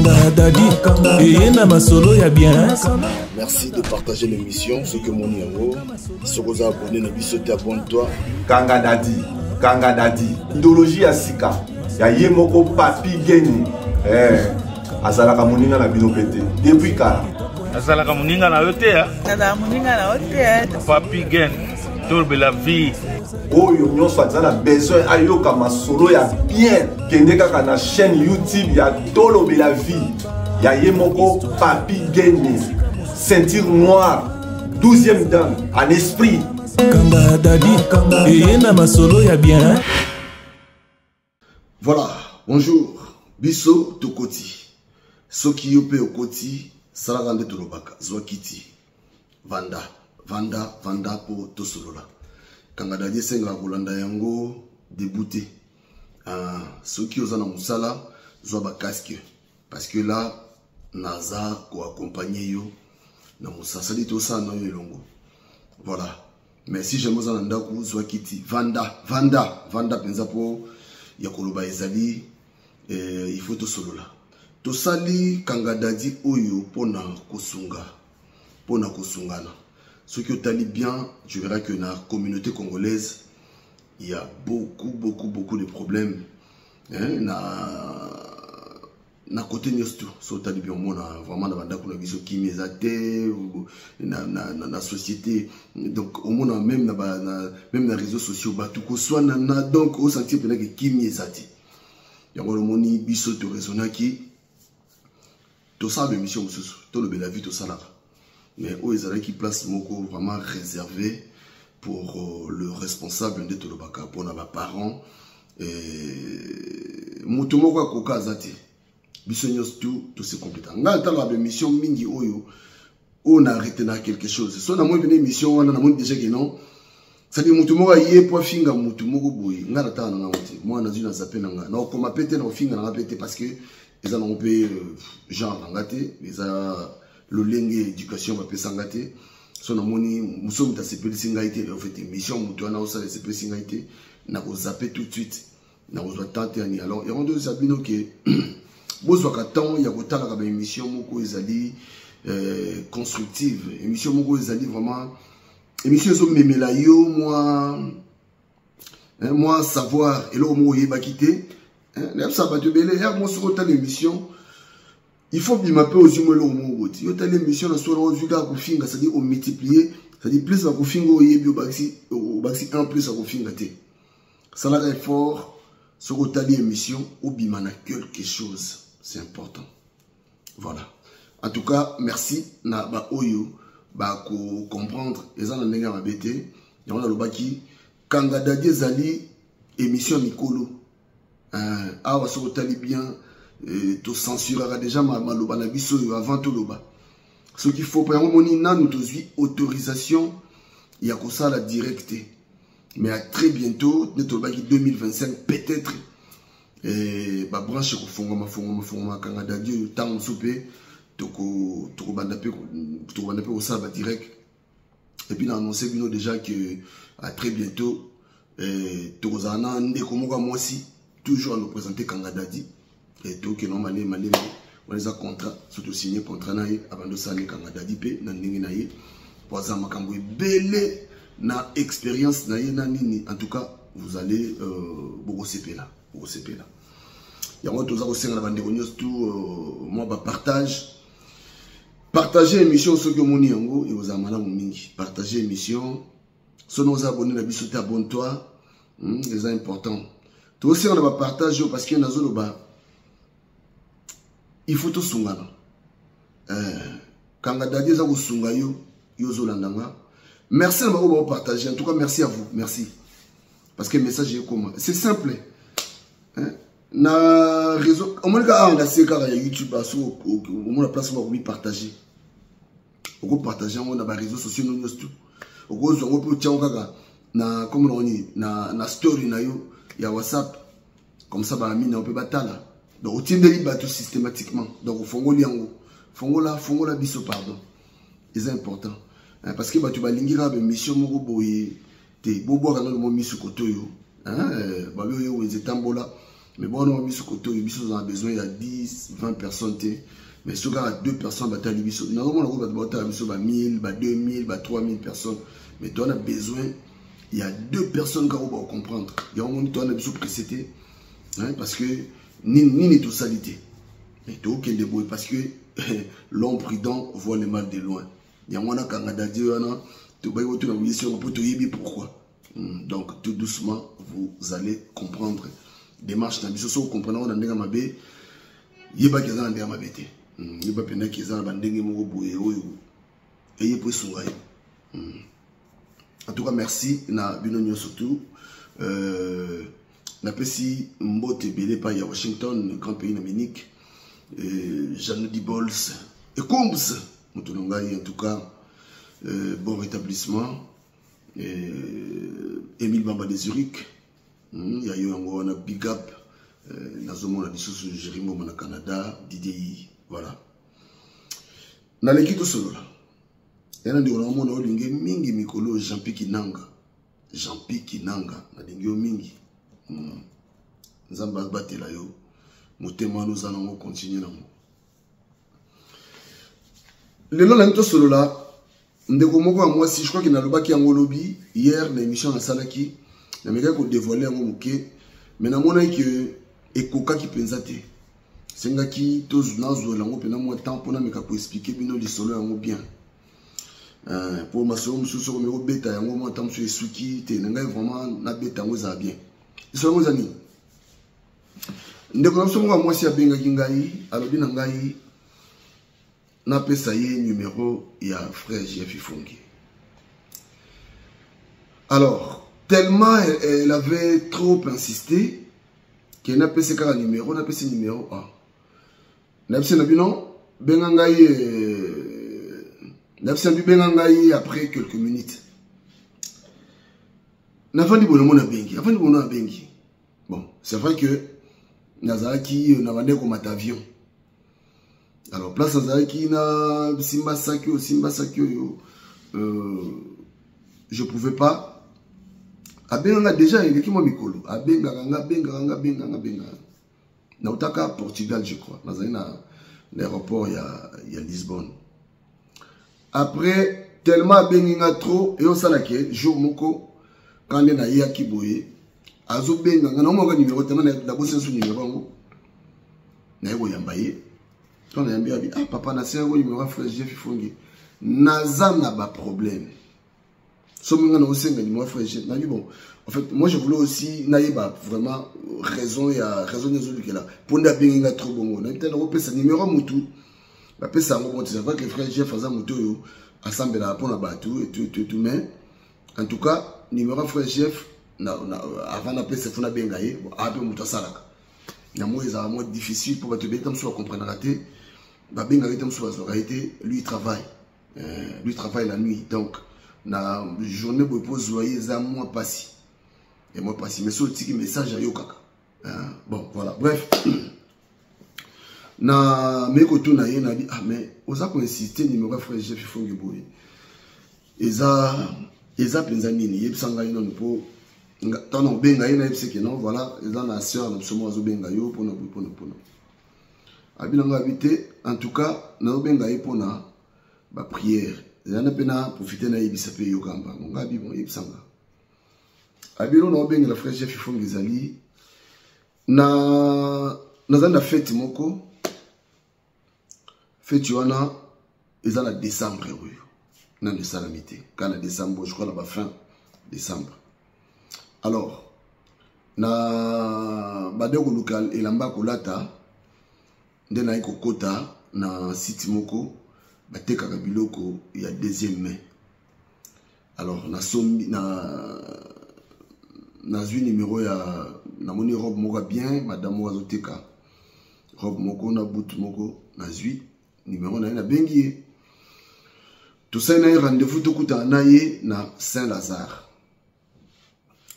Kanga Dadi eye na masolo ya bien. Merci de partager l'émission. Soki omoni yango, soki oza abonné na biso te, abonne-toi. Kanga Dadi, Kanga Dadi, idéologie ya sika ya ye moko Papi Geni. Eh, azalaka moninga na bino mpe te depuis kala. Azalaka moninga na yo te. Azalaka moninga na yo te. Papi Geni, tolobela vie. Oyo nyonso aza na besoin ayoka masolo ya bien, kende kaka na chaîne YouTube ya Tolobela Vie ya ye moko Papi Geni, ceinture noire, 12e dan en esprit. Kanga Dadi eye na masolo ya bien. Voilà, bonjour. Biso tokoti. Soki yo pe okoti, salaka nde tolobaka, zwa kiti. Vanda, vanda, vanda po tosolola. Kanga Dadi esengaka kolanda yango debout te. Soki oza na mosala, zwa ba casque. Parce que là, naza ko accompagner yo na mosala. Sali tosala na yo elongo. Voilà. Mais si jamais oza na ndako, zwa kiti, vanda, vanda, vanda mpenza po ya koloba ezali, il faut tosolola. Tosali Kanga Dadi oyo pona kosunga, pona kosungana. Soki otali bien, tu verras que na communauté congolaise, il y a beaucoup, beaucoup, beaucoup de problèmes, hein, na côté nyonso tout. So otali bien, omona vraiment na bandako na biso kimi eza te, na société. Donc omona même na ba, na, même na réseaux sociaux bato koswana na, donc osentir mpenza ke kimi eza te. Yango lomoni biso to raisonnaki, tosala ba émission mosusu, tolobela vie tosalaka. Mais oyo ezalaki place moko vraiment réservée pour le responsable nde tolobaka mpona ba parents. Moto moko akoka aza te, biso nyonso tout tose compléta. Ngai natalaka ba émission mingi oyo oyo na retenaka quelque chose. So namoni pene émission wana, namoni déjà que non, c'est-à-dire moto moko aye po afinga moto moko boye, ngai natala na ngango te. Mwana nazwi na zape na ngai, nakokoma pe te, nakofinga na ngai pe te, parce que eza nango pe genre na ngai te, eza lolenge éducation bapesa ngai te. So namoni moso moto asepelisi ngai te, en fait émission moto wana osala esepelisi ngai te, nakozape tout de suite, nakozwa temps te yani. Alors yango nde eza bino ke bozwaka temps ya kotalaka ba émission moko ezali constructive, émission moko ezali vraiment émission ezomemela yo mwa, hein, mwa savoir eloko moko oyebaki te, hein. Nayebisa bato ebele ya mo, soki otala émission, il faut bima mpe ozwi mwa eloko moko boti. Yo otali émission na solo, ozwi kaka kofinga, c'est-à-dire omultiplier, c'est-à-dire plus ya kofinga oyebi, obakisi un plus ya kofinga te. Salaka effort, soki otali émission, obima na quelque chose, c'est important. Voilà, en tout cas merci na ba oyo bako comprendre eza na ndenge ya mabe te. Yango nalobaki Kanga Dadi ezali émission ya mikolo. Awa soki otali bien, tocensuraka déjà maloba na biso oyo avant toloba. Soki faut pa yango moni nanu tozwi autorisation ya kosala direct te, mais à très bientôt nde tolobaki 2025 peut-être, ba branche ekofongwama, fongwama, fongwama. Kanga Dadi oyo ntango mosusu mpe tokobanda mpe kosala ba direct. Et puis na annonce bino déjà que à très bientôt, tokozala na ndeko moko ya mwasi toujours à nous présenter Kanga Dadi. Et tokende malemi malemi, wana eza contrat. So tosigne contrat na ye, abandi osala ne Kanga Dadi mpe na ndenge na ye, po aza makambo ebele na expérience na ye na nini. En tout cas vous allez bokosepela, bokosepela. Yango toza kosenga na bandeko nyonso tout, mwa bapartage, partage émission. Soki omoni yango, ekozala malamu mingi. Partage émission. Soki oza abonné na biso te, abonne-toi, eza important. Tokosenga na bapartage oyo parce que nazoloba il faut tosungana. Kanga Dadi eza kosunga yo, yo ozolanda nga. Merci na bango baopartage. En tout cas merci à vous, merci, parce que message ekoma, c'est simple, hein? Na réseau omoni kaka awa na se kaka ya YouTube, aso omona place moko bakomi partage, okopartage yango na baréseaux sociaux no nyonso tout. Okozwa yango mpe otia yango kaka na komona ngo nini na story na yo ya WhatsApp, comme ça baami na yo mpe batala. Donc otindeli bato systématiquement. Donc ofongoli yango, fongola, fongola biso, pardon, eza important, hein, parce que bato balingi kaka baémission moko boye te. Bobwaka nano mo miso kote oyo, hein, babi oyo wenze etambola. Mais bona biso kote oyo, biso tozala besoin ya 10 20 personnes te, mais soki kaka 2 personnes batali biso, nazomona ko bato baotala biso ba 1000, ba 2000, ba 3000 personnes, mais toza na besoin ya 2 personnes kaka oyo bakocomprendre yango. Moni, toza na biso pressé te, hein, parce que nini nini tosali te, mais tokende boye parce que l'homme prudent voit le mal de loin. Yango wana kanga dadi wana, tobai kotuna koyesi yango mpo toyebi pourquoi. Donc tout doucement, vous allez comprendre démarche na biso. Soki comprendre yango na ndenge mabe, yebaki eza na ndenge mabe te. Yeba mpendaki eza na bandenge moko boye oyo eye po esunga yo. En tout cas, merci na bino nyonso tout. Napesi mbote ebele epai ya Washington, grand pays na Munich, Janodi Bols Ecombs, moto na ngai. En tout cas, bon rétablissement. Emile Bamba de Zurich, ya yo yango wana, big up. Nazomona lisusu Jerry Mboma na Canada, Didier. Voilà, naleki tosolola ya na ndeko na omona olingi mingi mikolo, Jean-Pi Kinanga. Jean-Pi Kinanga, nalingi yo mingi. Nzambe abatela yo, motema wana oza nango, continue nango. Lelo nalingi tosolola ndeko moko ya mwasi. Je crois ke nalobaki yango lobi, hier, na émission nasalaki, namekaki kodévoile yango moke, mais namonaki ke ekokaki mpenza te. Sengaki nazwela yango mpena mwa temps mpo nameka koexpliquer bino lisolo yango bien, mpo masolo mosusu okomi kobeta yango mwa temps mosusu esuki te. Na ngai vraiment nabeta yango ezala bien. Lisolo yango eza nini? Ndeko na biso moko ya mwasi abengaki ngai, alobi na ngai napesa ye numéro ya frère Jeff Ifongi. Alors, tellement elle avait trop insisté ke napesi kaka numéro, napesi numéro. Ah, nayebisi na bino, benga ngai. Nayebisi na bi, benga ngai après quelques minutes. Nafandi boye, namoni abengi. Afandi boye, abengi. Bon, c'est vrai que nazalaki na bande komata avion. Alors place nazalaki na simba saki oyo, simba saki oyo, je pouvais pas. Abenganga déjà eleki mwa mikolo, abengaka nga, abengaka nga, abenganga, abengaka. Nautaka Portugal, je crois, nazali na l'aéroport ya Lisbonne. Après, tellement abengi nga trop, eyosalaki jour moko quand nde nayaki boye, azobenga nga, naomaka numéro te, nabosi nyonso numéro yango. Naye koyamba ye, to nayambi, abi: "Ah papa, nasenga numéro ya frère Jeff Ifongi, naza na baproblème." Somi nga naosenga numéro ya frère Jeff, nabi: "Bon, en fait, moi je voulais aussi nayeba vraiment raison ya raison nyonso olukela mpo nde abengi nga trop bongo." Nayebi te, nakopesa numéro ya motu, bapesa yango. Bon, c'est vrai que frère Jeff aza motu oyo asambelaka mpona bato et tout et tout et tout, mais en tout cas numéro ya frère Jeff na, avant napesa, fo nabenga ye. Bon, ape moto asalaka yango, ezalaka mwa difficile mpo bato ebele ta mosusu bacomprendraka te, babengaka ye te, mosusu bazwaka ye te. Lui travaille, lui travaille la nuit, donc na journée boye mpo ozwa ye eza mwa pasi ya mwa pasi, mais so otiki message ayokaka. Bon, voilà, bref, na mei kotuna ye, nabi: "Ah, mais oza koinsiste numéro ya frère Jeff Ifongi boye, eza mpenza nini? Yebisa ngai nano mpo ntango obenga ye, nayebisa ke non, voilà, eza na sœur na biso moko azobenga yo mpona boye, mpona." Abi na ngai, abi te, en tout cas nazobenga ye mpona baprière, ezana mpe na profite nayebisa mpe yoka mbango. Ngai abi: "Bon, yebisanga." Abi: "Lo naobengela frère Jeff Ifongi ezali na nazali na fête moko. Fête wana eza na décembre oyo, nano esalami te, kaka na décembre, je crois na bafin décembre. Alors na bade koluka elamba kolata, nde naye kokota na site moko batekaka biloko ya deuxième main. Alors nasombi na nazwi numéro ya, namoni robe moko ya bien, madame moko azoteka robe moko na boot moko. Nazwi numéro na ye, nabengi ye, tosali na ye rendez-vous, tokutana na ye na Saint Lazare.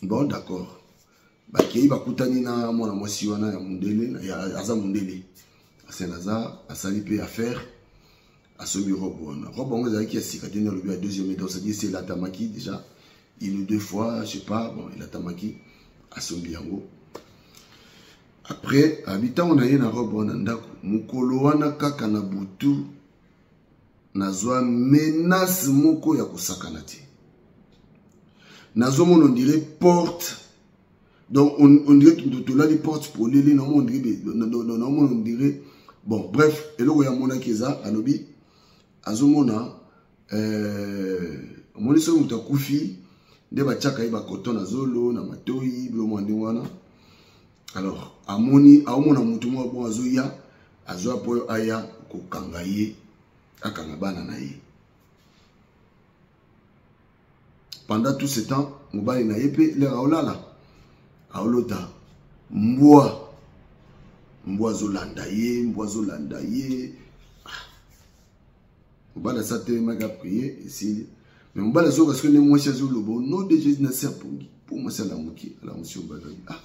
Bon, d'accord, bakei, bakutani na mwana mwasi wana ya mondele, aza mondele, Saint Lazare. Asali mpe affaire, asombi robe wana. Robe yango ezalaki ya sika te, nde alobi ya deuxième, donc c'est-à-dire se elatamaki déjà une ou deux fois, je sais pas. Bon, elatamaki, asombi yango. Après abi ntango na ye na robe wana ndako, mokolo wana kaka na butu nazwa menace moko ya kosakana te. Nazomona on dirait porte, donc on dirait tolali porte polele, naomona on dirait, bon bref, eloko ya monaki eza, alobi azomona omoni soki moto akufi nde batiaka ye bakoto na zolo na matoi, bilo mwa ndenge wana. Alors amoni, aomona moto moko bon azoya, azwa mpo aya kokanga ye, akanga bana na ye. Pendant tout ce temps, mobali na ye mpe lere aolala, aolota mbwa, mbwa azolanda ye, mbwa azolanda ye. Mobali asa atelemaki, aprie, esili. Mais mobali azoyoka soki nde mwasi azoloba au nom de Jésus na se apongi, mpo mwasi alamuki, alamusi mobali, alobi ah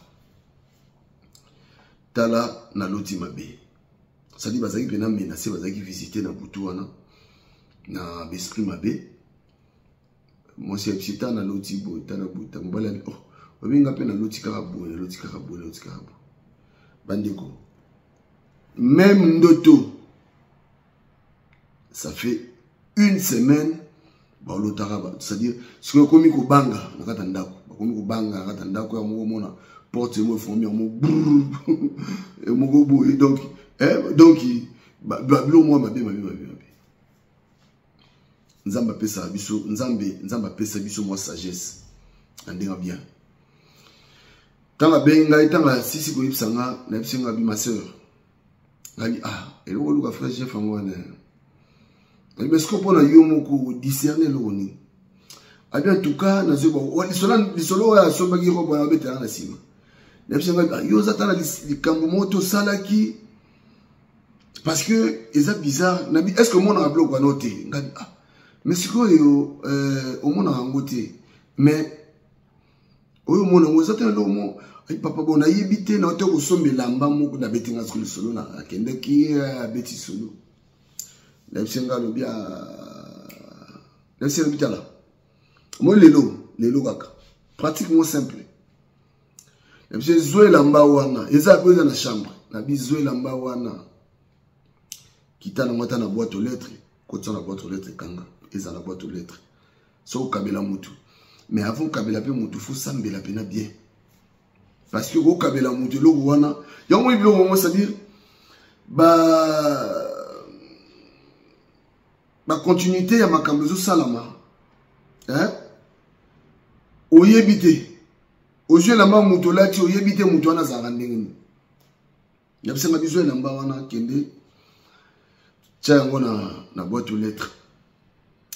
tala naloti mabe. Sadi bazalaki mpena menase, bazalaki visite na butu wana na baesprit mabe. Mwasi ya bisi, tala naloti boye, tala boye, tala. Mobali abi oh obenga mpe naloti kaka boye, naloti kaka boye, naloti kaka boye. Bandeko, même ndoto, ça fait une semaine balotaka, c'est-à-dire soki okomi kobanga na kati ya ndako, bakomi kobanga na kati ya ndako ya moko, omona porte moko efongomi yango brr moko boye. Donc donc biloko moko mabe mabe mabe mabe. Nzambe apesaka biso, Nzambe, Nzambe apesa biso mwa sagesse na ndenge bien. Ntango abengi ngai, ntango asisi koyebisa nga, nayebisi nga bi ma sœur, ngai ah eloko oluka frère Jeff yango wana, mais sikoyo mpona yo moko discerne eloko nini? Abi en tout cas nazwi lisolo oyo asombaki robe wana, abetela na nsima. Nayebisi ngai, yo oza ta na likambo moko tosalaki, parce que eza bizarre. Nabi est ce que omonaka biloko wana te? Ngai ah mais sikoyo omonaka yango te, mais oyo omona yango eza te na eloko mo. Ay papa, bon nayebi te, na te kosomba elamba moko. Nabeti nga sikoyo lisolo, na akendeki, abeti solo, nayebisi nga, alobi, nayebisi, alobi tala moi lelo lelo kaka pratiquement simple. Nayebisi, zwa elamba wana, eza po eza na chambre, nabi zwa elamba wana, kita nango ata na boîte aux lettres, kotisa na boîte aux lettres, kanga eza na boîte aux lettres. So okabela mutu, mais avant okabela mpe mutu, faut sambela mpena bien, parce que okabela mutu eloko wana yango moi biloko yango, c'est-à-dire ba bacontinuité ya makambo ezosalama, hein? Oyebi te, ozwi elamba moto olati, oyebi te moto wana azalaka ndenge nini. Yabisanga bizwa elamba wana, kende tia yango na boîte aux lettres.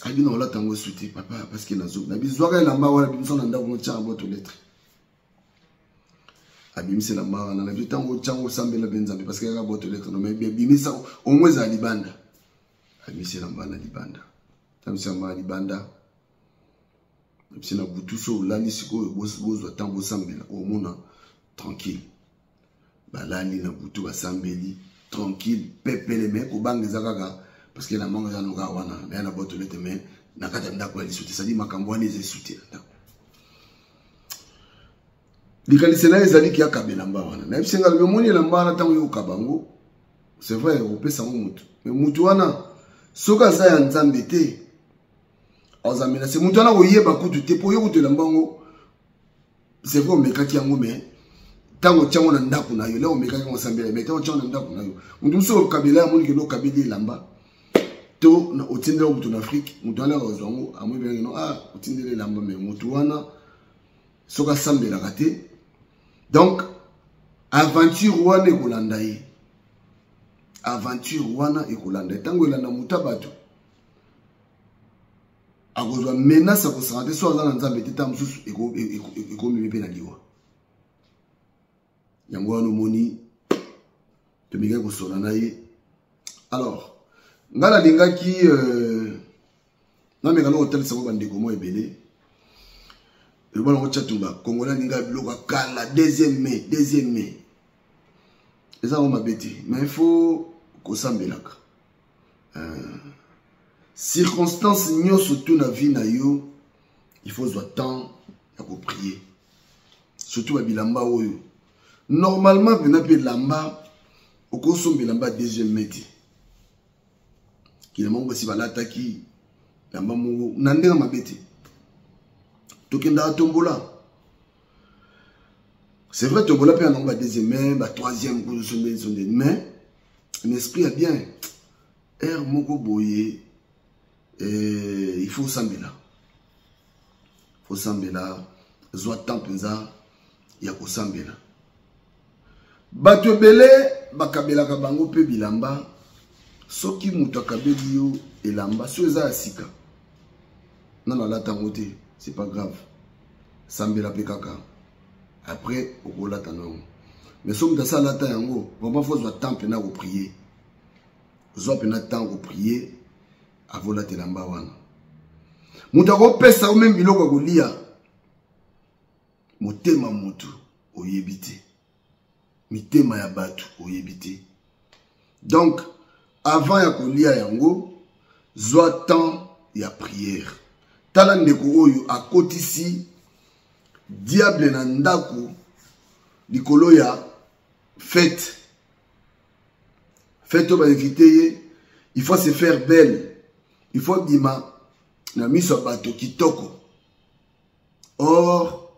Abi na olata yango esu te papa, parce que nazo nabizwaka elamba wana, bimisa na ndako, tia na boîte aux lettres. Abimisa elamba wana na ntango otyango, osambela mpe Nzambe, parce que kaka boîte aux lettres no, mais bimisa au moins ezala libanda. Abimisa elamba na libanda, abimisa elamba na libanda, bimisa na butu. So olali sikoyo, bozwa ntango bosambela, omona tranquille. Balali na butu, basambeli tranquille, pepele, mais kobanga eza kaka, parce que elamba ngo eza noka wana naye na boîte aux lettres, mais na kati ya ndako ya lisu te. Sadi makambo wana eza esu te na ndako. Likanisi na ye ezali akaba elamba wana. Nayebisi nga, lobi omoni elamba wana, ntango yo okaba yango, c'est vrai okopesa yango motu, mais motu wana soki aza ya Nzambe te, aza menacé. Motu wana koyeba kutu te, mpo yo kutu elamba yango, c'est vrai omekaki yango, mais ntango otiango na ndako na yo, leo omekaki yango, osambela, mais ntango otiango na ndako na yo, motu mosusu okabela, amoni kende okabeli elamba to otindela motu na Afrique, motu wana akozwa yango, amoni mpenza no ah otindela elamba, mais motu wana soki asambelaka te, donc aventure wana ekolanda ye, aventure wana ekolanda ye. Ntango elanda motu ya bato, akozwa menace, akosanga te. So aza na Nzambe te, ntango mosusu ekomemi mpe na liwa. Yango wana omoni tomekaki kosola na ye. Alors ngai nalingaki nameka na kotalisa ngo bandeko mwa ebele. Eloba nango Tshatumba, Congolais alinga biloko ya kala, deuxième mai, deuxième mai eza yango mabe te, mais il faut kosambelaka. Circonstance nyonso tu na vie na yo, il faut zwa temps ya koprier, surtout babilamba oyo. Normalement mpena mpe elamba, okosomba elamba deuxième mai te. Elamba moko basi balataki elamba moko na ndenge mabe te. Tokendaka tombola, c'est vrai, tombola mpe yango ba deuxième mai, ba troisième, kozosombe sonde, mais un esprit ya bien, heure moko boye, il faut osambela, faut osambela, zwa temps mpenza ya kosambela. Bato ebele bakabelaka bango mpe bilamba. Soki moto akabeli yo elamba, soki eza ya sika, nano alata yango te, c'est pas grave, sambela mpe kaka, après okolata nango. Mais soki moto asi alata yango, vraiment faut zwa temps mpena koprier, zwa mpena temps koprier avant olata elamba wana. Moto akopesa yo meme biloko ya kolia, motema motu oyebi te, mitema ya bato oyebi te. Donc avant ya kolia yango, zwa temps ya prière. Tala ndeko oyo akotisi diable na ndako likolo ya fête. Fête oyo bainvite ye, il faut se faire belle, il faut bima na miso ya bato kitoko. Or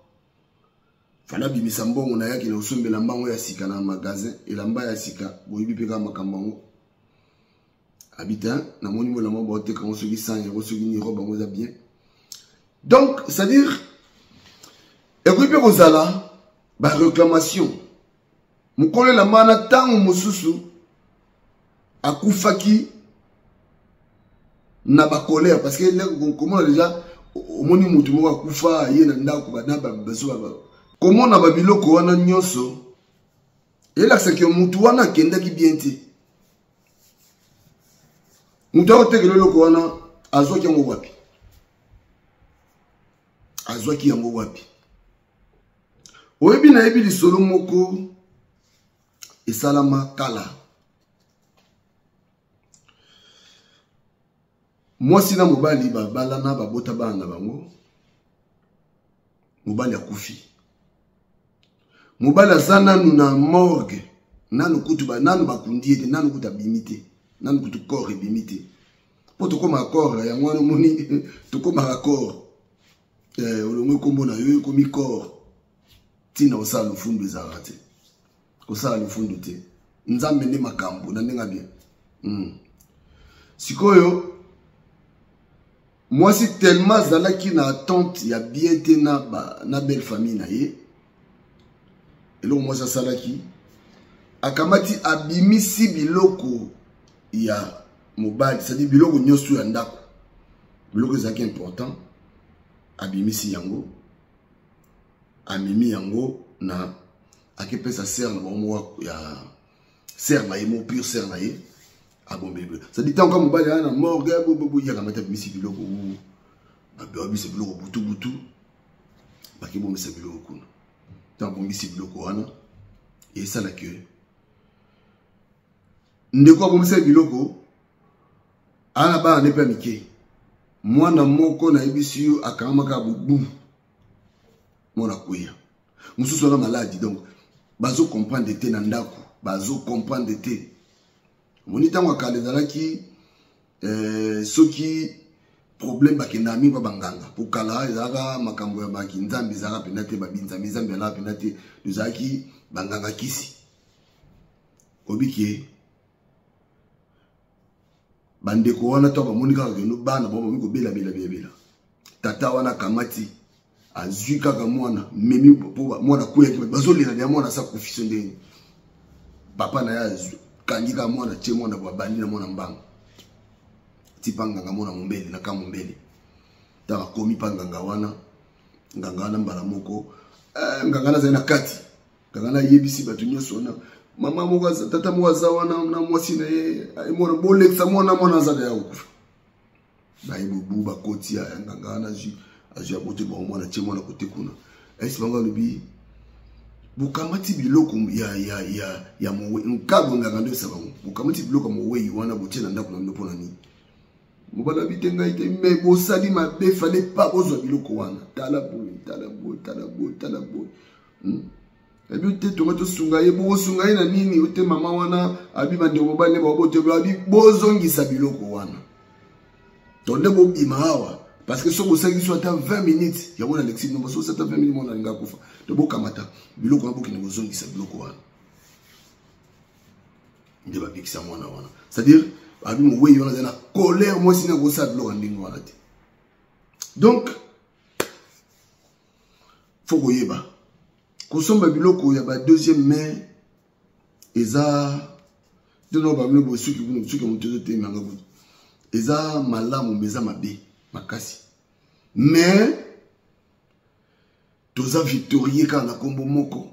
fala abimisa mbongo na yaki na kosomba elamba yango ya sika na magasin, elamba ya sika, boyebi mpe kaka makambo yango habita. Namoni mo elamba baoteka yango soki 100 euro, soki nini, robe yango eza bien. Donc c'est à dire ekoki mpe kozala baréclamation. Mokolo elamba wana, ntango mosusu akufaki na bacolère, parce que komona déjà omoni motu moko akufa ye na ndako, bana bazo komona babiloko wana nyonso, elakisaki motu wana akendaki bien te. Motu akotekela eloko wana, azwaki yango wapi? Azwaki yango wapi? Oyebi, nayebi lisolo moko esalama kala. Mwasi na mobali babalana, babota bana na bango. Mobali akufi, mobali aza nanu na morgue, nanu kutu nanu bakundi ye te, nanu kutu abimi te, nanu kutu corps ebimi te. Mpo tokomaka corps yango wana, omoni, tokomaka corps, olongwe nkombo na yo, ekomi corps. Ntina kosala lofundu ezalaka te, kosala lofundu te. Nzambe nde makambo na ndenge bien. Sikoyo mwasi tellement azalaki na attente ya bien te na belle famille na ye, eloko mwasi asalaki, akamati, abimisi biloko ya mobali, c'est-à-dire biloko nyonso ya ndako, biloko ezalaki important, abimisi yango, amemi yango na akepesa sere na bango moko ya sere na ye moko, pure sere na ye, abombeli biloko. C'est-à-dire ntango ka mobali aya na morgue, yakamati, abimisi biloko, babimisa biloko butu butu, bakebomisa biloko kuna. Ntango abombisi biloko wana, esalaki ndeko abombisa biloko ana bana nde mpe ya mike. Mwana moko, nayebisi yo, akangamaka bubu, mwana kweya, mosusu wana maladi. Donc bazocomprendre te na ndako, bazocomprendre te. Omoni, ntango ya kala ezalaki soki problème, bakendaka mingi mpa banganga, po kala ezalaka makambo ya bakinzambe ezalaka mpenza te, babinzambe nzambe ezalaka mpenza te, ezalaki banganga kisi. Obiki bandeko wana to bamoni kaka kendo bana bango bakomi kobelabelabelabela, tata wana akamati, azwi kaka mwana, memi, po mwana akweyaki, bato bazolela ya mwana asa kufi so ndenge. Papa na ye azwi, kangi kaka mwana, tie mwana bo, abandi na mwana mbango ti mpa nganga, mwana mombele na ka mombele. Ntango akomi mpa nganga wana, nganga wana mbala moko, nganga wana azali na kati. Nganga wana ayebisi bato nyonso wana: mama moko, tata moko aza wana na mwasi na ye, mwana, bolekisa mwana, mwana aza na ya kokufa. Baye bobu, bakoti ya nganga wana, azwi abote bango mwana, tie mwana kote kuna. Ayesi bango, alobi: bokamati biloko ya mowei nkabo. Nganga nde oyesa bango: bokamati biloko ya mowei wana, botie na ndako na bino mpona nini? Mobali abi te, ngai te, me bosali mabe, fale pa bozwa biloko wana. Tala boye, tala boye, tala boye, tala boye. Abi te tonga tosunga ye, bokosunga ye na nini? Ote mama wana abi bandeko mobali ne babote abi bozongisa biloko wana. Donc nde bobima awa parce que soki osalaki biso ata 20 minutes yango na lexi bino, soki ata 20 minutes mona alinga akufa. Donc bokamata biloko wana, bokende kozongisa biloko wana. Nde babikisa mwana wana. C'est-à-dire abi mowei wana azali na colère, mwasi na kosala biloko ya ndenge wana te. Donc faut koyeba kosomba biloko ya ba deuxième main eza te no bamino boye suki kuna suki moto ezotemanga kutu eza malamu me eza mabe makasi. Mais toza victorieux kaka na nkombo moko.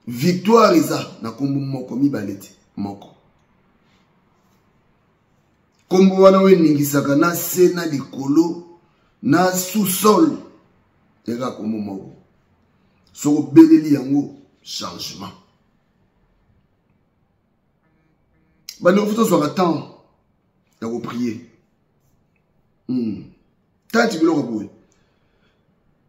Victoire eza na nkombo moko, mibale te, moko. Nkombo wana oyo eningisaka na se na likolo na sous-sol eza nkombo moko. Soki obeleli yango changement. Bandeko, fo tozwaka temps ya koprier. Tati biloko boye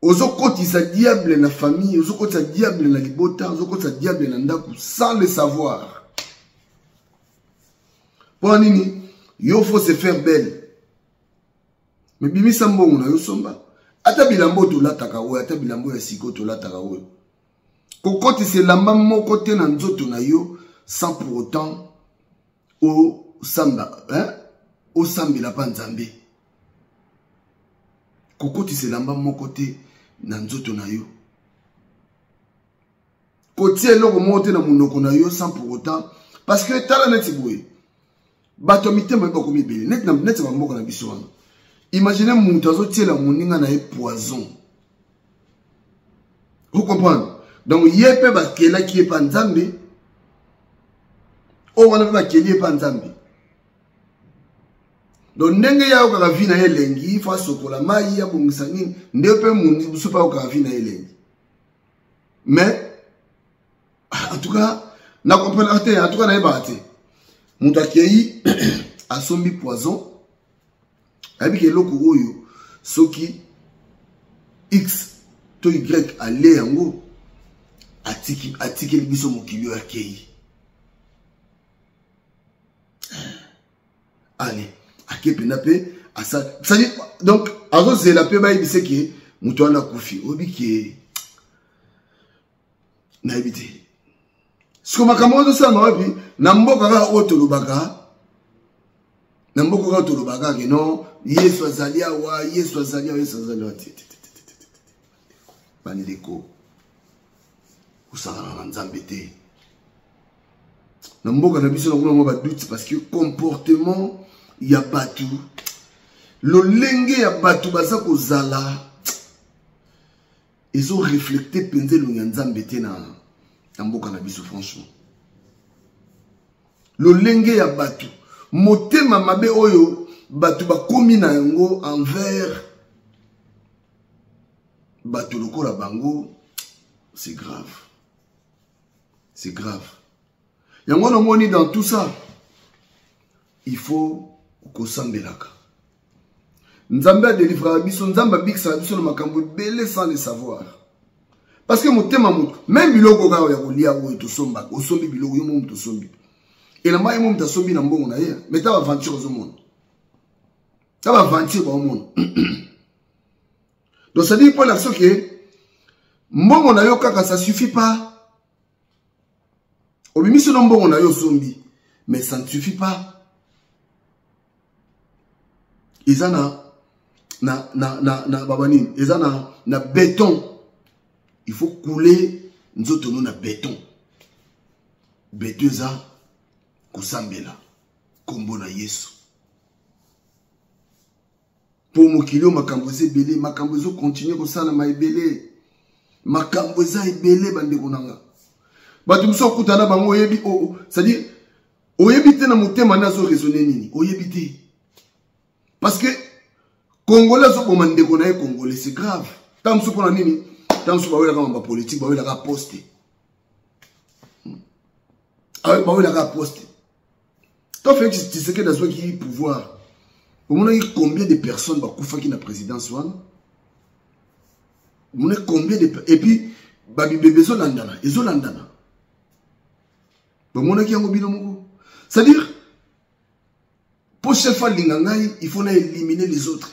ozokotisa diable na famille, ozokotisa diable na libota, ozokotisa diable na ndako sans le savoir. Mpo nini? Yo faut se faire belle, me bimisa mbongo na yo, somba ata bilamba oyo tolataka oyo, ata bilamba oyo ya sika oyo tolataka oyo. Kokotisa elamba moko te na nzoto na yo sans pour autant osamba, hein? Osambela mpa Nzambe. Kokotisa elamba moko te na nzoto na yo, kotia eloko moko te na monoko na yo sans pour autant, parce que tala neti boye, bato ya mitema bakomi ebele neti bamboka na biso wana. Imagine moto azotiela moninga na ye poison, vous comprendre? Donc ye mpe bakelaki ye mpa Nzambe, oyo wana mpe bakeli ye mpa Nzambe. Donc ndenge ye ayokaka vi na ye elengi, fo asokola mai, abongisa nini, nde mpe mosusu mpe ayokaka vi na ye elengi. Mais en tout cas na comprendre te, en tout cas nayebaka te. Moto akei asombi poison, ayebi ke eloko oyo soki x to y alie yango, atikeli biso mokili oyo, akei. Ale ake mpenza mpe asali, donc azozela mpe bayebise ke moto wana akufi. Oyebi ke nayebi te siko makambo oyo tosalama wapi na mboka kaka oyo tolobaka, na mboka kaka tolobaka ke non, Yesu azali awa, Yesu azali awa, Yesu azali awa. Te, bandeko, kosakana na Nzambe te na mboka na biso. Nakona ngo badoute parce que comportement ya bato, lolenge ya bato baza kozala ezoreflecte mpenza elongi ya Nzambe te na mboka na biso. Franchement, lolenge ya bato, motema mabe oyo bato bakomi na yango envers bato lokola bango, c'est grave, c'est grave. Yango namoni, dans tout ça il faut kosambelaka Nzambe adelivraka biso, Nzambe abikisaka biso na makambo ebele sans le savoir, parce que motema moto, même biloko kaka ya kolia oyo tosombaka, osombi biloko yo mo moto osombi elamba, ye mo moto asombi na mbongo na ye, mais ta baventure ozomona, ta baventure baomona. Donc c'est à dire mpo na soki mbongo na yo kaka, ça suffit pas. Obimisi no mbongo na yo, osombi, mais ça ne suffit pas. Eza na baba nini, eza na béton. Il faut couler nzoto no na béton. Béton eza kosambela nkombo na Yesu. Mpo mokili oyo makambo eza ebele, makambo ezokontinue kosalama ebele, makambo eza ebele. Bandeko na nga, bato mosusu okutana bango, oyebi, c'est-à-dire oyebi te na motema nde azoraisonne nini, oyebi te, parce que Congolais azoboma ndeko na ye Congolais, c'est grave. Ntango mosusu mpona nini? Ntango mosusu bawelaka mamba politique, bawelaka poste, bawelaka poste. To Félix Tshisekedi azwaki pouvoir, omonaki combien de personnes bakufaki na présidence wana? Omoni combien de, et puis Babibebe ezolandana, ezolandana. Bomonaki yango bino moko. C'est-à-dire, mpo chef alinga ngai, il faut na éliminer les autres.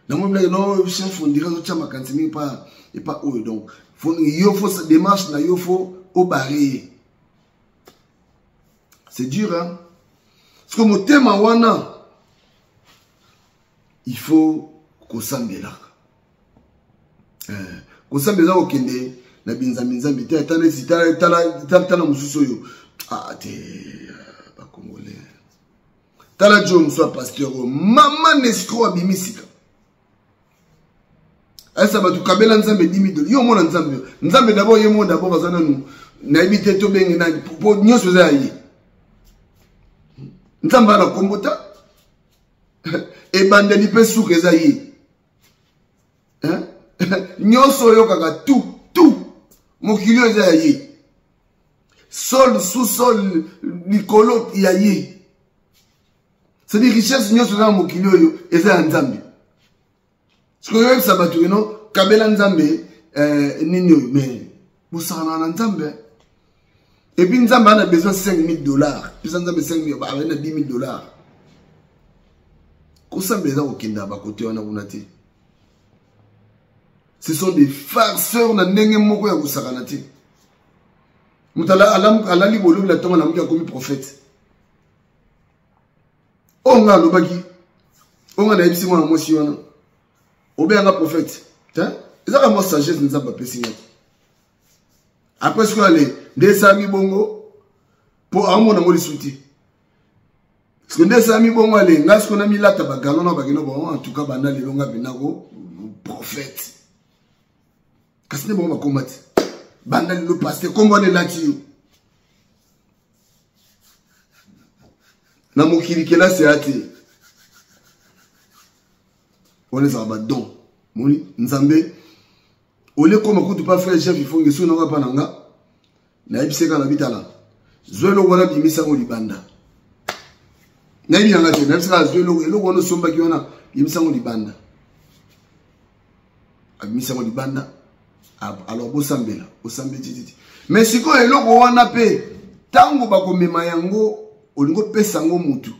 Namoni bilaki no chef on dirait azotya makanisi mingi pa epa oyo. Donc yo faut démarche na yo faut obare ye. C'est dur, hein? Parce que motema wana il faut kosambelaka. Kosambela eza kokende na binzambi nzambi te. Tala neti tala mosusu oyo. Ah te, bakongolais. Tala jo mosusu ya pasteur oyo mama nescro abimi sika. Ayesa bato kabela nzambe 10 000 dollars. Yo omona nzambe. Nzambe d'abord ye moko d'abord aza nanu. Nayebi te tobenge nani po nyonso eza ya ye. Nzambe ana kombo ta. Ebandeli mpe suka eza ye. Hein? Nyonso oyokaka tout, tout. Mokili oyo eza ya ye. Sol, sous-sol, likolo ya ye. C'est-à-dire richesse nyonso eza na mokili oyo eza ya Nzambe. Sikoyo oyebisa bato eno kabela Nzambe nini oyo, mais bosakana na Nzambe. Et puis Nzambe ana besoin 5 000 $. Pesa Nzambe 5 000, ba na 10 000 $. Kosambela eza kokenda bakote wana kuna te. Ce sont des farceurs na ndenge moko ya kosakana te. Moto alali bolobi na ntongo alamuki akomi prophète. Oyo nga alobaki, oyo nga nayebisi mwana mwasi wana, obeyanga prophète te, ezaka mwa sagesse Nzambe apesi nga te. Après sikoyo ale nde esalami bongo mpo aomona yango lisusu te. Parce que nde esalami bongo ale nga sikoyo namilata bagalon na bakino bango, en tout cas banda lelo nga mpendako prophète. Kasi nde bango bakoma te banda lelo pasteur kombo wana elati yo na mokili kelasi ya te. Wana ezalaka badon moni Nzambe olie koma kutu pa frère chef ifonge soki nanga pa na nga nayebisi kaka na bitala zwa eloko wana bimisa yango libanda. Nayebi nanga te, nayebisi kaka zwa eloko, eloko wana osombaki wana bimisa yango libanda. Abimisi yango libanda. Alors bosambela, osambeli tititi. Mais sikoyo eloko wana mpe ntango bakomema yango olingi opesa yango mutu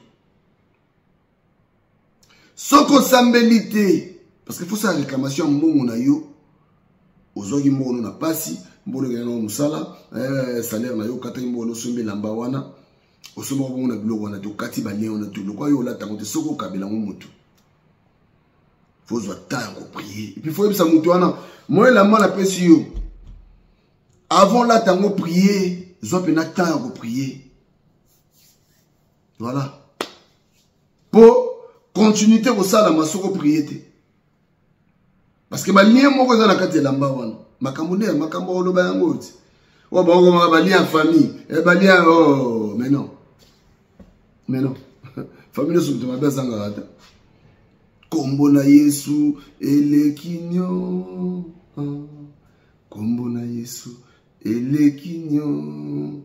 soki osambeli te, parce que faut sala réclamation ya mbongo na yo. Ozwaki mbongo na pasi, mbongo okenda nango mosala, salaire na yo okataki mbongo, osombi elamba wana, osombaka bongo na biloko wana te, okati balien wana te, lokwa yo olata yango te. Soki okabela yango motu, faut ozwa temps ya koprier. Et puis faut oyebisa motu wana mo elamba napesi yo, avant lata yango prier, zwa mpena temps ya koprier. Voilà, po continuité kosalama soki oprier te, parce que balien moko eza na kati ya elamba wana. Makambo nde makambo oloba yango ti oyo baokomaka balien ya famille, balien. Oh, mais non, mais non, famille nyonso moto mabe azangaka te. Kombo na Yesu eleki nyo, kombo na Yesu eleki nyo.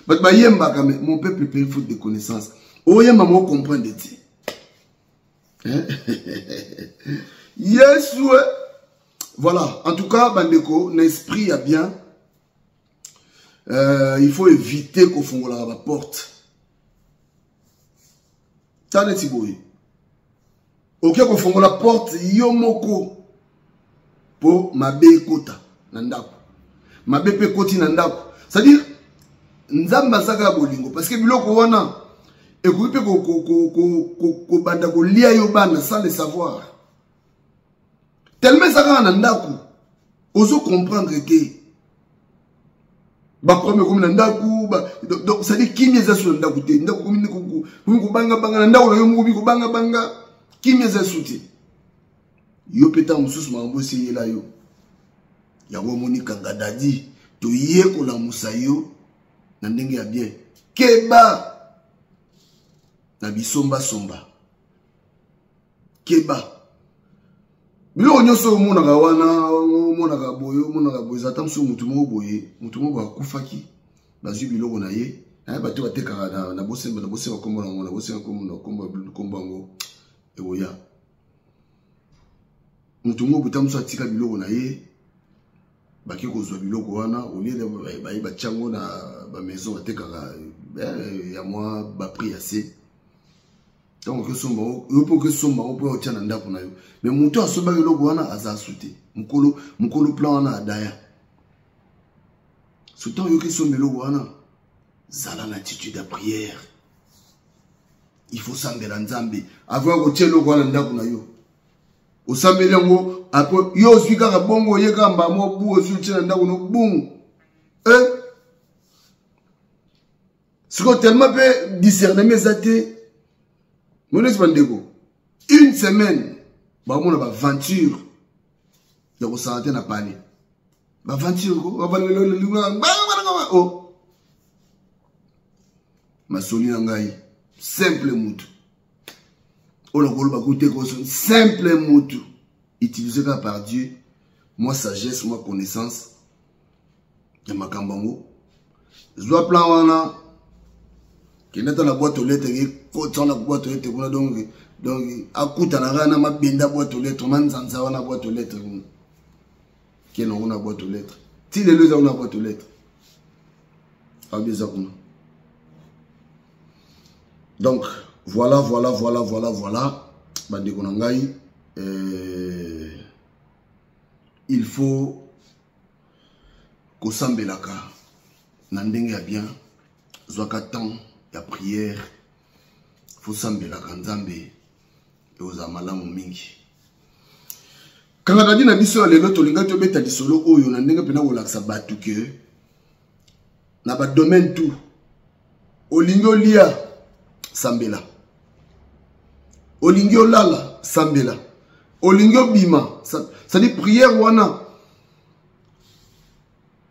Bato bayembaka, mais mon peuple périt faute de connaissance. Oyemba mo comprendre te. Yesu. Voilà, en tout cas bandeko, na esprit ya bien, il faut éviter kofungolaka baporte. Ta neti boye oke kofongola porte yo moko mpo mabe ekota na ndako, mabe mpe ekoti na ndako. C'est-à-dire Nzambe aza kaka bolingo, parce que biloko wana ekoki mpe kobanda kolia yo bana sans le savoir, tellement eza kaka na ndako ozo comprendre te. Baproblème ekomi na ndako, donc c'est-à-dire kimia eza so na ndako te. Ndako komi kobangabanga na ndako na yo moko, komi kobangabanga, kimia eza so te. Yo mpe ntango mosusu makambo eseyela yo yango omoni kanga dadi toye kolamusa yo na ndenge ya bien. Keba na bisombasomba, keba biloko nyonso omonaka wana, omonaka boye, omonaka boye. Eza ata mosusu motu moko boye, motu moko akufaki, bazwi biloko na ye. Bato batekaka na bosemba, na bosemba kombo nango, na bosemba kombo yango ekoya. Motu moko buta mosusu atika biloko na ye. Bake kozwa biloko wana olie baye batya yango na bamaison batekaka eh, ya mwa baprix ya se. Ntango okesomba yo mpe okesomba yango mpo otya na ndako na yo, mais moto asombaki eloko wana aza asu te. Mokolo mokolo plan wana adaya so. Ntango oyoki esomba eloko wana, zala na attitude ya prière. Il faut sambela Nzambe avant ya kotia eloko wana ndako na yo. Osambeli yango, apres yo ozwi kaka bongo, oye kaka mbala moko bu ozwi otie na ndako no bum. Eh? Sikoyo tellement mpe discernement eza te, monesi bandeko, une semaine bamona baventure ya kosala te na pale, baventure ko o masoli na ngai simple mutu oyo nakoloba kute koso simple mutu utilisé kaka par Dieu, mwa sagesse, mwa connaissance ya makambo yango. Zwa plan wana, kende ata na boîte aux lettres, ekota na boîte aux lettres kuna. Donc akutanaka na mabenda boîte aux lettres, manzanza wana boîte aux lettres kuna, kende yango na boîte aux lettres ti lelo eza kuna boîte aux lettres abi eza kuna. Donc voilà, voilà, voilà, voilà, voilà, bandeko na ngai, il faut kosambelaka na ndenge ya bien. Zwaka temps ya prière, faut sambelaka Nzambe, ekozala malamu mingi. Kanga dadi na biso ya lelo, tolingaki tobeta lisolo oyo na ndenge mpena kolakisa bato ke na badomaine tout, olingi olia, sambela, olingi olala, sambela, olingi obima, c'est-à-dire prière wana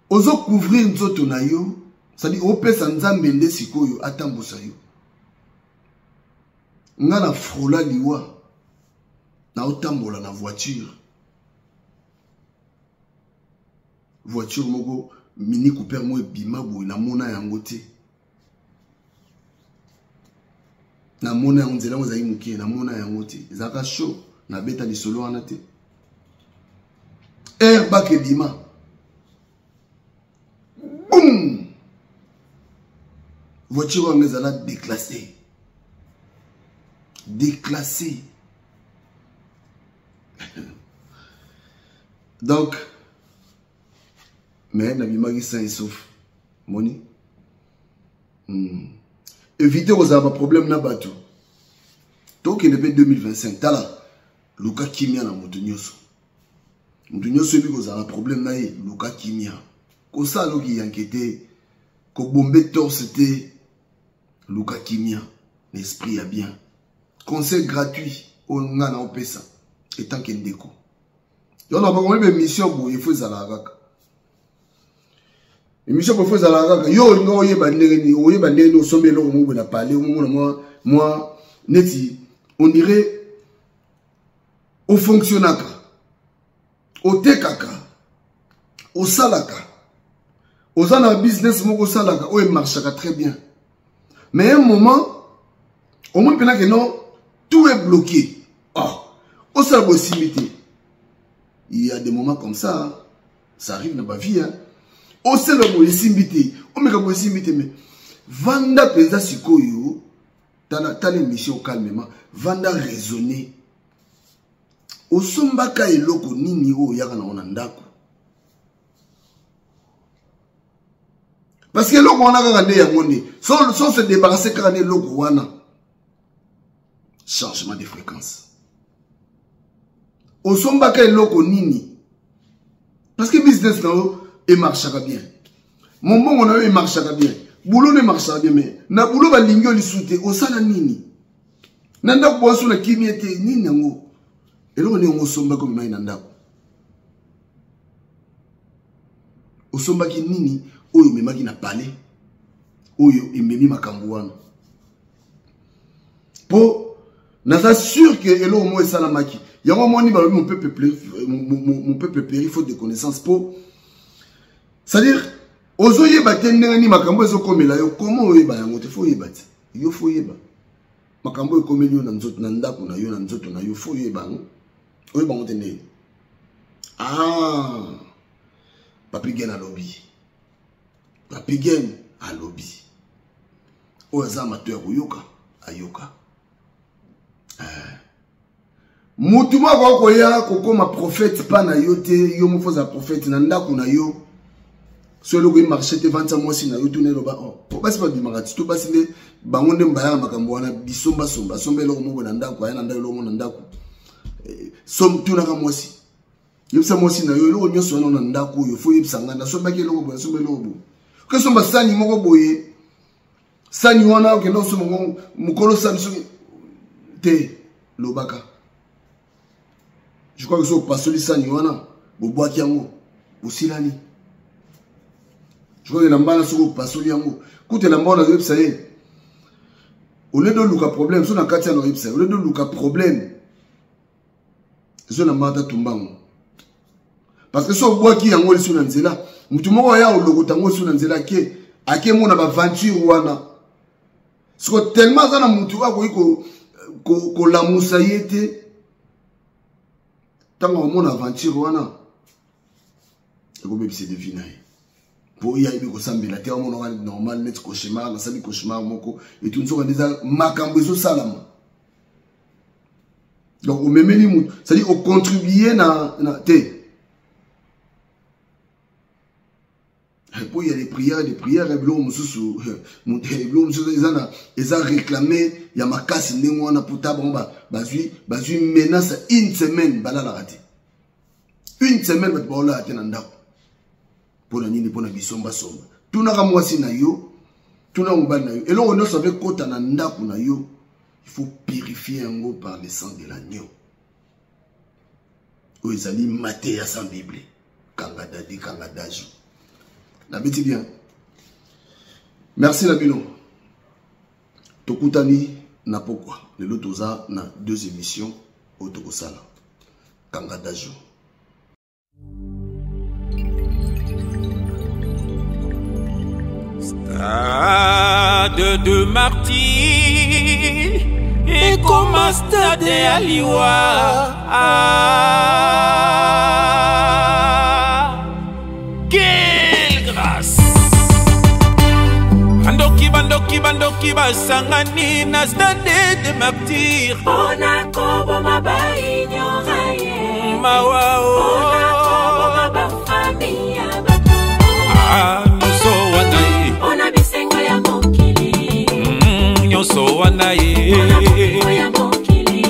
ozocouvrir nzoto na yo, c'est-à-dire opesa Nzambe nde sikoyo atambusa yo. Nga na frola liwa, naotambola na voiture, voiture moko Mini Cooper moko ebima boye, namona yango te, namona yango nzela yango ezalaki moke, namona yango te, ezalaka chaud. Nabeta lisolo wana te, airbag ebima, boum, voiture wana ezala déclassé, déclassé. Donc mais nabimaki sain et sauf. Moni, Éviter kozala baproblème na bato. Tokende mpe 2025, tala, luka kimia na moto nyonso. Moto nyonso oyebi kozala na problème na ye, luka kimia. Kosala noki yanke te, kobombe torse te, luka kimia na esprit ya bien. Conseil gratuit oyo nga na opesa etant que ndeko yo na bango, émission boye fo ezalaka kaka, émission boye fo ezalaka kaka. Yo olinga oyeba ndenge nini, oyeba ndenge nini osombi eloko moko boye na pale, omomona mwa neti on dirait ofonctionnaka, otekaka, osalaka, oza na business moko osalaka oyo emarchaka très bien, mais un moment omoni mpena ke non, tout est bloqué. Oh, osala bosimbi te. Il y a des moments comme ça, hein. Ça arrive na bavie, hein. Osala boye esimbi te, omeka boye esimbi te, mais vanda mpenza sikoyo, tala, tala émission calmement, vanda raisonner. Osombaka eloko nini oyo oyaka nango na ndako? Parce que eloko wana kaka nde yango nde so se débarrasse kaka nde eloko wana, changement de fréquence. Osombaka eloko nini? Parce que business na yo emarchaka bien, mombongo na yo emarchaka bien, boulot no emarchaka bien, mais na boulot balingi yo lisusu te. Osala nini na ndako? Boaso na kimia te. Nini yango? Eloko nini yango osombaki omemaki na ndako? Osombaki nini oyo omemaki na palais oyo ememi makambo wana? Mpo naza sûr ke eloko moko esalamaki yango. Omoni, balobi mon peuple péri faute de connaissance. Mpo c'est-à-dire ozoyeba te ndenge nini makambo ezokomela yo. Comment oyeba yango te? Fo oyeba te, yo fo oyeba makambo ekomeli yo na nzoto, na ndako na yo, na nzoto na yo, fo oyeba yango. Oyeba yango te ndenge? Ah, Papi Gen alobi. Papi Gen alobi. Oyo aza mato ya koyoka, ayoka. Eh. Mutu moko akoya kokoma prophète pa na yo te, yo moko oza prophète na ndako na yo. So eloko emarche te, vandisa mwasi na yo tuna eloba, oh, po basi babimaka ti to basi nde bango nde mbayaka makambo wana bisombasomba, asomba eloko moko na ndako, aya na ndako eloko moko na ndako. Eh, som tunaka mwasi. Yebisa mwasi na yo eloko nyonso wana na ndako oyo, fo yebisa ngai nasombaki eloko boye, nasomba eloko boye. Okesomba sani moko boye, sani wana okenda kosomba ngo mokolo sani soki te, lobaka. Je crois que soki opasoli sani wana, bobwaki yango, bosilani. Je crois que elamba wana soki opasoli yango, kutu elamba wana nazoyebisa ye, au lieu d'oluka problème, so na kati ya nazoyebisa ye, au lieu d'oluka problème, ezo na mbata tumbango. Parce que so obwaki yango lisu na nzela, mutu moko aya olokota yango lisu na nzela, ake ake mona ba aventure wana. Siko tellement aza na mutu akoki kolamusa ye te, ntango amona aventure wana ekobebisa de vie na ye. Po ye ayebi kosambela te, amona wana normal neti cauchemar, nasali cauchemar moko etu nzoka nde eza makambo ezosalama. Donc omemeli mutu, c'est-à-dire ocontribue na te. Po il y a des prières, des prières, biloko mosusu, biloko mosusu eza na, eza réclamé ya makasi ndenge wana po ta bango bazwi menace une semaine balalaka te. Une semaine bato baolala te na ndako. Mpo na nini? Mpo na bisombasomba. Tunaka mwasi na yo, tuna mobali na yo, eloko nyonso abe kota na ndako na yo, il faut purifier yango par le sang de l'agneau. Oyo ezali mateya sans Bible. Kanga dadi, kanga daju. Nabeti bien. Merci na bino. Tokutani na pokwa. Lelo toza na deux émissions oyo tokosala. Kanga daju. Stade de Martyrs ekoma stade ya liwa. Quelle grâce! Bandoki, bandoki, bandoki basangani na stade de Martyrs. Mpona koboma ba ignorer ye. Mawa o. Mpona koboma ba famille ya bato. Ah, nyonso wana ye. Mpona bisengo ya mokili. Nyonso wana ye. Mpona bomengo ya mokili.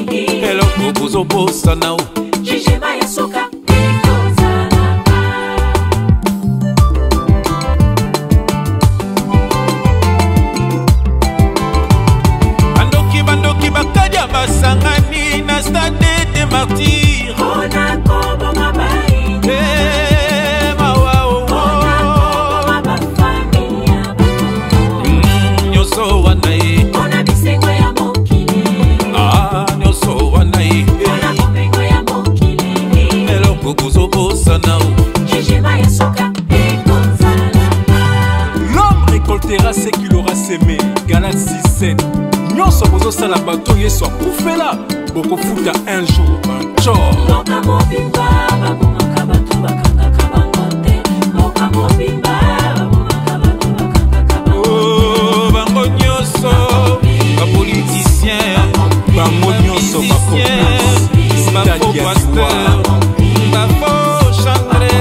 Eloko bozobosana o. Jugement ya suka ekozala pa. Bandoki, bandoki bakadia basangani na stade de Martyrs. Mpona koboma ba ignorer. Eh, mawa o. Mpona koboma ba famille ya bato. Nyonso wana ye. Mpona bisengo ya mokili. Ah, nyonso wana ye. Mpona bomengo ya mokili. Eloko bozobosana o. Jugement ya suka ekozala pa. L'homme récoltera ce qu'il aura semé. Galates 6:7. Nyonso bozosala bato Yesu akufela, bokofuta un jour un tort. Mboka mobimba babomaka bato bakangaka bango te. Mboka mobimba babomaka bato bakangaka bango te. Oh, bango nyonso ba politicien, bango nyonso ba complice, ba faux pasteur, ba faux chantre.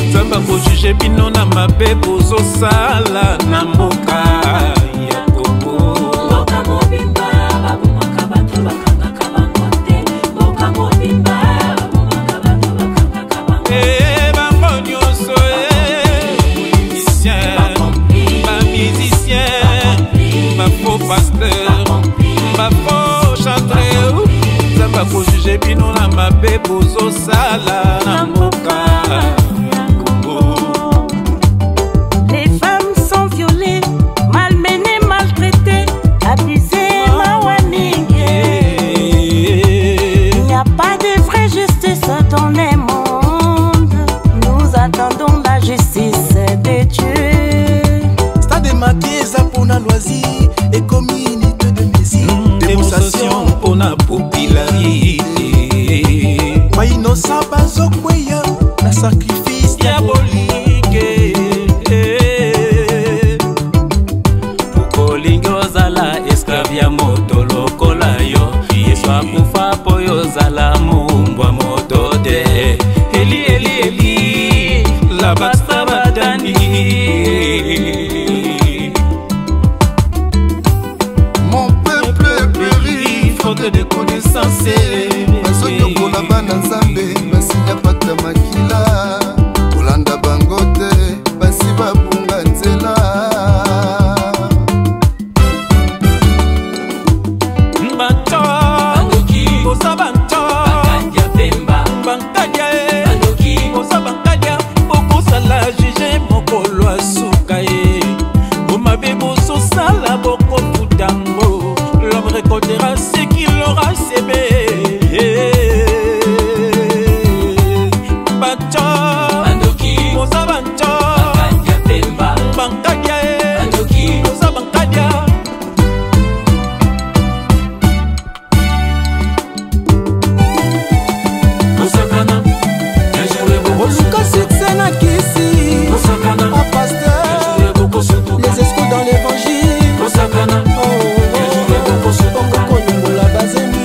Nzambe akojuge bino na mabe bozosala na mboka ya Congo. Mboka mobimba babomaka bato bakangaka bango te. Mboka mobimba babomaka bato bakangaka bango te. Eh, bango nyonso, eh, politicien, ba musicien, ba faux pasteur, ba faux chantre. Nzambe akojuge bino na mabe bozosala na mboka ya Congo. Les femmes sont violées, malmenées, maltraitées, abusées, mawa mingi. Il n'y a pas de vraie justice dans le monde. Nous attendons la justice de Dieu. Stade Martyrs eza mpona loisir, ekomi unité de mesure. Démonstration mpona popularité. Ba innocent bazokweya na sacrifice diabolique. Manque de connaissance. Bazonyokola bana Nzambe, basinya pata makila, kolanda bango te, basi babunga nzela. Bato boza banto bankadia e boza bankadia, bokosala juge mokolo asuka ye, omabe bozosala bokofutango. L'homme récoltera ce qu'il aura semé. Bato boza banto bankadia e boza bankadia. Oluka succès na kisi pasteur, les escrocs dans l'évangile. Okokolongola bazemi.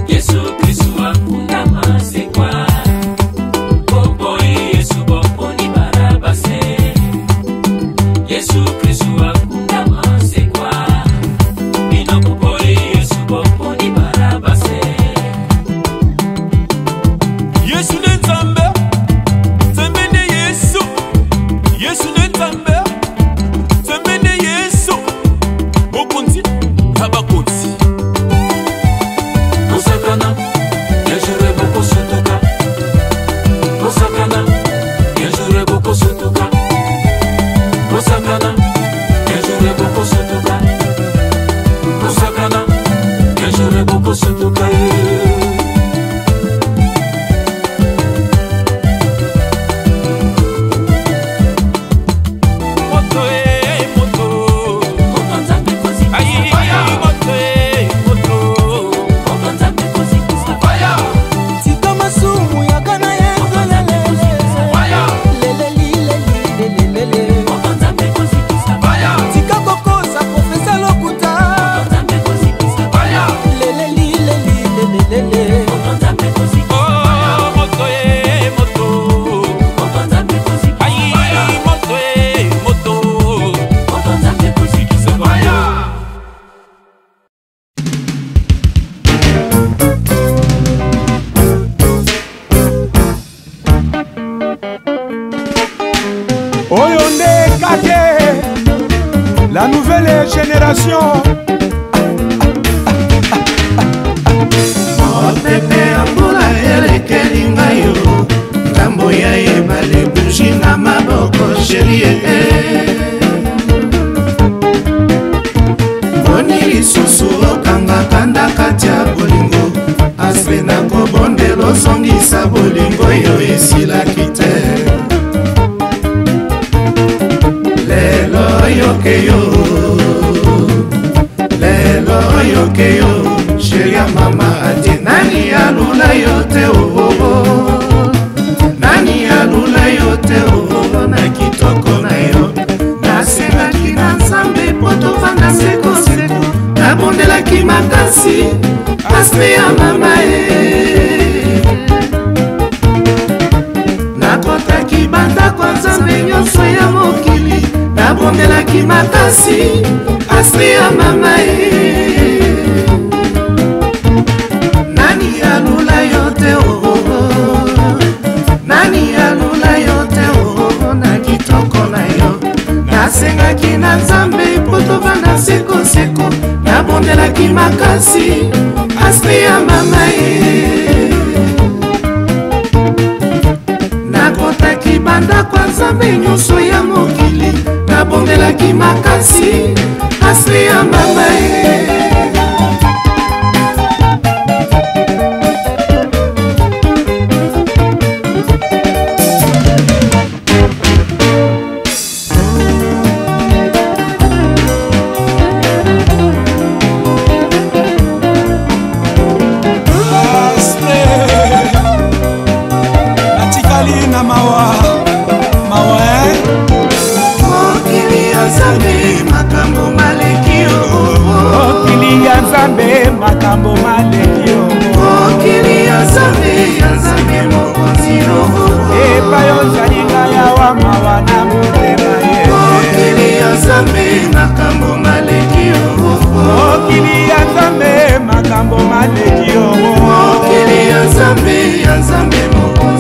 Yesu Kristu akundama sekwa, boboyi Yesu boponi Barabase. Yesu Kristu akundama sekwa, bino boboyi Yesu boponi Barabase. Yesu nde Nzambe, Nzambe nde Yesu. Yesu nde Nzambe, Nzambe nde Yesu. Mokonzi ya bakonzi. Bosakana, yajure bokosutuka. Bosakana, yajure bokosutuka. Bosakana, yajure bokosutuka. Bosakana, yajure bokosutuka. Moto e moto, ayi moto e moto. Tika masumu yaka na ye lelelilelilelelele. Tika kokosa profesa lokuta lelelilelilelelele. Oh, moto e moto, ayi moto e moto. Oyo nde kake la nouvelle génération. Mopepe ya mbula elekeli ngai yo, ngambo ya ebale buji na maboko sherie. Boni lisusu okangaka ndakati ya bolingo, asle na kobondela ozongisa bolingo yo esilaki te. Lelo oyoke yo, lelo oyoke yo, sheri ya mama ati nani alula yo te oo, nani alula yo te oo, na kitoko na yo. Nasengaki na Nzambe po tovanda sekoseko, nabondelaki makasi asme ya mama e. Nakotaki bandako ya Nzambe nyonso ya mokili, nabondelaki makasi asme ya mama e. Nani alula yo te oo, nani alula yo te oo, na kitoko na yo. Nasengaki na Nzambe po tovanda sekoseko, nabondelaki makasi asme ya mama e. Nakotaki bandako ya Nzambe nyonso ya mokili, nabondelaki makasi asme ya mama e. Natikali na mawa mawa eh? Mokili ya Nzambe makambo maleki yo, mokili ya Nzambe makambo maleki yo, mokili ya Nzambe ya Nzambe mokonzi yo. Epai ozali ngai awa mawa na motema. Ya Nzambe makambo maleki yo. Mokili ya Nzambe makambo maleki yo. Mokili ya Nzambe, ya Nzambe mokonzi.